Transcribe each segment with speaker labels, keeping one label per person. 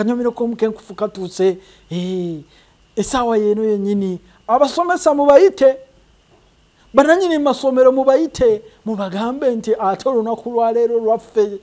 Speaker 1: Akanyomero k'omukenkufu katuuse. Essaawa yeeno yennyini. Abasomesa mubayite, bannannyini masomero mubayite, mubagambe nti ate olunaku lwaleero lwaffe,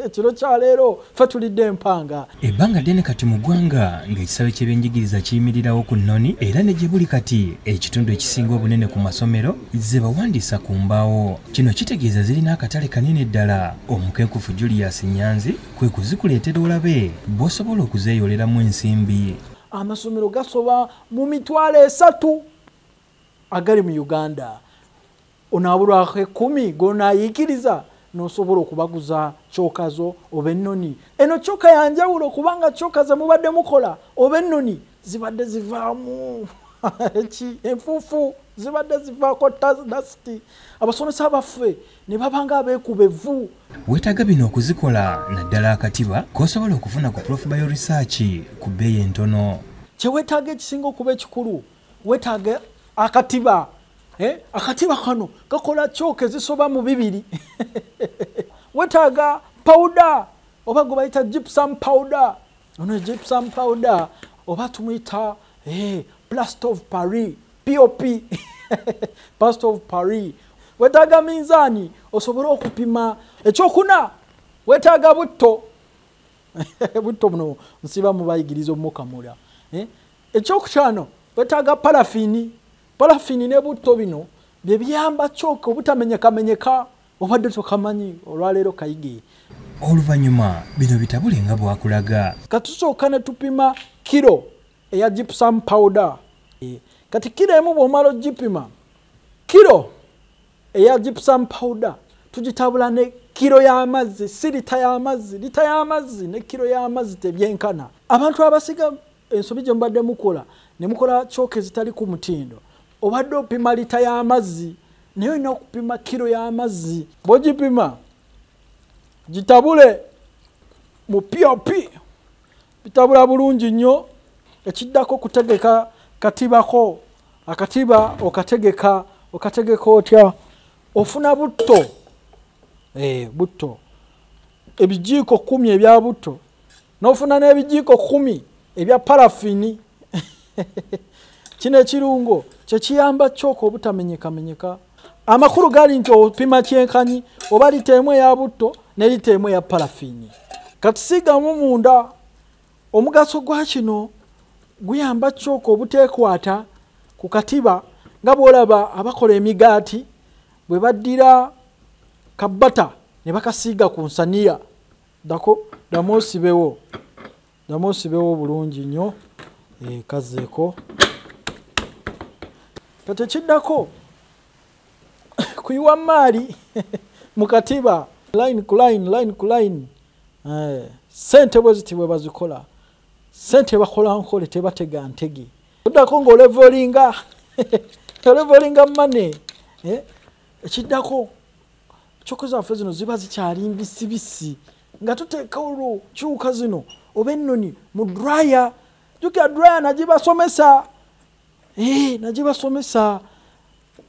Speaker 1: ekiro kya leero ffe tulidde empanga.
Speaker 2: Ebbanga ddene kati mu ggwanga ng'ekisaawe ky'ebyenjigiriza kiyimirirawo ku nnoni, era ne gye buli kati ekitundu ekisinga obunene ku masomero ze bawandiisa ku mbaawo. Kino kitegeeza zirina akatale kanene ddala. Omukenkufu Julius Nyanzi kwe kuzikuleetera olabe bw'osobola okuzeeyoleramu ensimbi.
Speaker 1: Amasomero gasoba mu 300,000 agali mu Uganda. Onaabulwako 10 g'onaayiikiriza n'osobola okubaguza kyokazo oba ennoni. Eno kyoka ya njawulo kubanga kyoka ze mubadde mukola oba ennoni zibadde zivaamu enfuufu, zibadde zivaako dasiti. Abasomesa baffe ne babanga abeekuba evvu.
Speaker 2: Weetaaga bino okuzikola naddala akatiba k'osobola okufuna ku Prof Bio Research ku bbeeyi entono.
Speaker 1: Kye weetaaga ekisinga okuba ekikulu, weetaaga akatiba. Akatiba kano kakola kyoka ezisoba mu 2. Weetaaga powder oba gwe bayita gypsum powder. Ono gypsum powder oba tumuyita plaster of Paris, POP, plaster of Paris. Weetaaga minzaani osobole okupima. Ekyokuna weetaaga butto. Butto buno nsiba mubayigiriza omukamula. Ekyokutaano weetaaga parafini. Parafini ne butto bino bye biyamba kyoka obutamenyekamenyeka obadde tokamanyi olwaleero kayige.
Speaker 2: Oluvannyuma bino bitabule nga bw'akulaga.
Speaker 1: Katusooka ne tupima kiro eya gypsum powder. Kati kiro emu bw'omala ogipima, kiro eya gypsum powder tugitabula ne kiro y'amazzi, si lita y'amazzi. Lita y'amazzi ne kiro y'amazzi tebyenkana. Abantu abasiga ensobi gye mubadde mukola ne mukola kyoka ezitali ku mutindo, obadde opima lita y'amazzi naye olina okupima kiro y'amazzi. Bw'ogipima gitabule mu POP, bitabula bulungi nnyo. Ekiddako kutegeka katibako. Akatiba okategeka, okategeka otya? Ofuna butto, butto ebijiiko 10 ebya butto, n'ofuna n'ebijiiko 10 ebya parafini. Kino ekirungo kye kiyamba kyoka obutamenyekamenyeka. Amakulu gali nti opima kyenkanyi oba lita emu eya butto ne lita emu eya parafini. Katusigamu munda. Omugaso gwa kino guyamba kyoka obuteekwata ku katiba, nga bw'olaba abakola emigaati bwe baddira kabata ne bakasiiga ku nsaniya. Ddako ddamu osibewo, ddamu osibewo bulungi nnyo. Kazzeeko. Kati ekiddako kuyiwa maali mu katiba, line ku line, line ku line. Ssente bwe ziti bwe bazikola. Ssente bakola nkole, tebatega ntege. Oddako ng'olevolinga, olevolinga money. Ekiddako kyoko zaffe zino ziba zikyali mbisibisi nga tuteeka olwo kyuka zino oba ennoni mu dryer. Jjukira dryer nagibasomesa. Nagibasomesa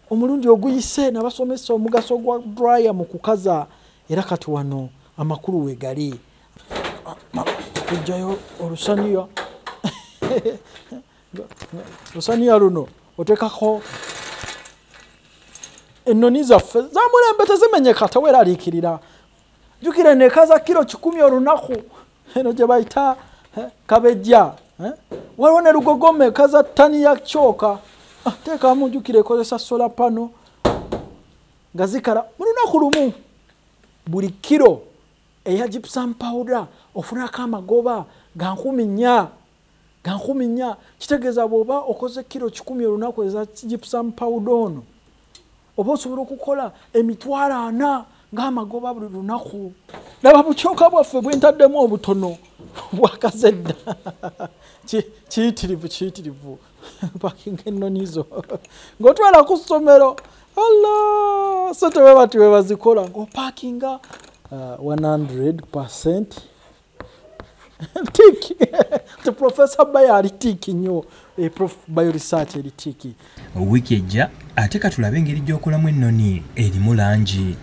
Speaker 1: omulundi oguyise, nabasomesa omugaso gwa dryer mu kukaza, era kati wano amakulu we gali. Kujjayo olusaniya. Olusaniya luno oteekako ennoni zaffe za mulembe, tezimenyeka, teweeraliikirira. Jjukira eno ekaza kiro 100 olunaku, eno gye bayita kabejja. Waliwo ne lugogome ekaza ttani ya kyoka. Teekamu, jjukira ekozesa solar panel nga zikala mu lunaku lumu. Buli kiro eya gypsum powder ofunako amagoba ga 4,000, ga 4,000. Kitegeeza bw'oba okoze kiro 100 olunaku eza gypsum powder ono, oba osobola okukola 40,000 ng'amagoba buli lunaku. Laba bukyoka bwaffe bwe ntaddemu obutono bwakaze dda. Kiyitirivu, kiyitirivu. Pakinga ennoni zo ng'otwala ku ssomero. Allah, ssente bwe bati bwe bazikola ng'opaakinga 100% tick. The Professor Bayo ali tick nnyo. Prof Bio Research eri tick.
Speaker 2: Wiiki ejja ate katulabe engeri gy'okolamu ennoni erimu langi.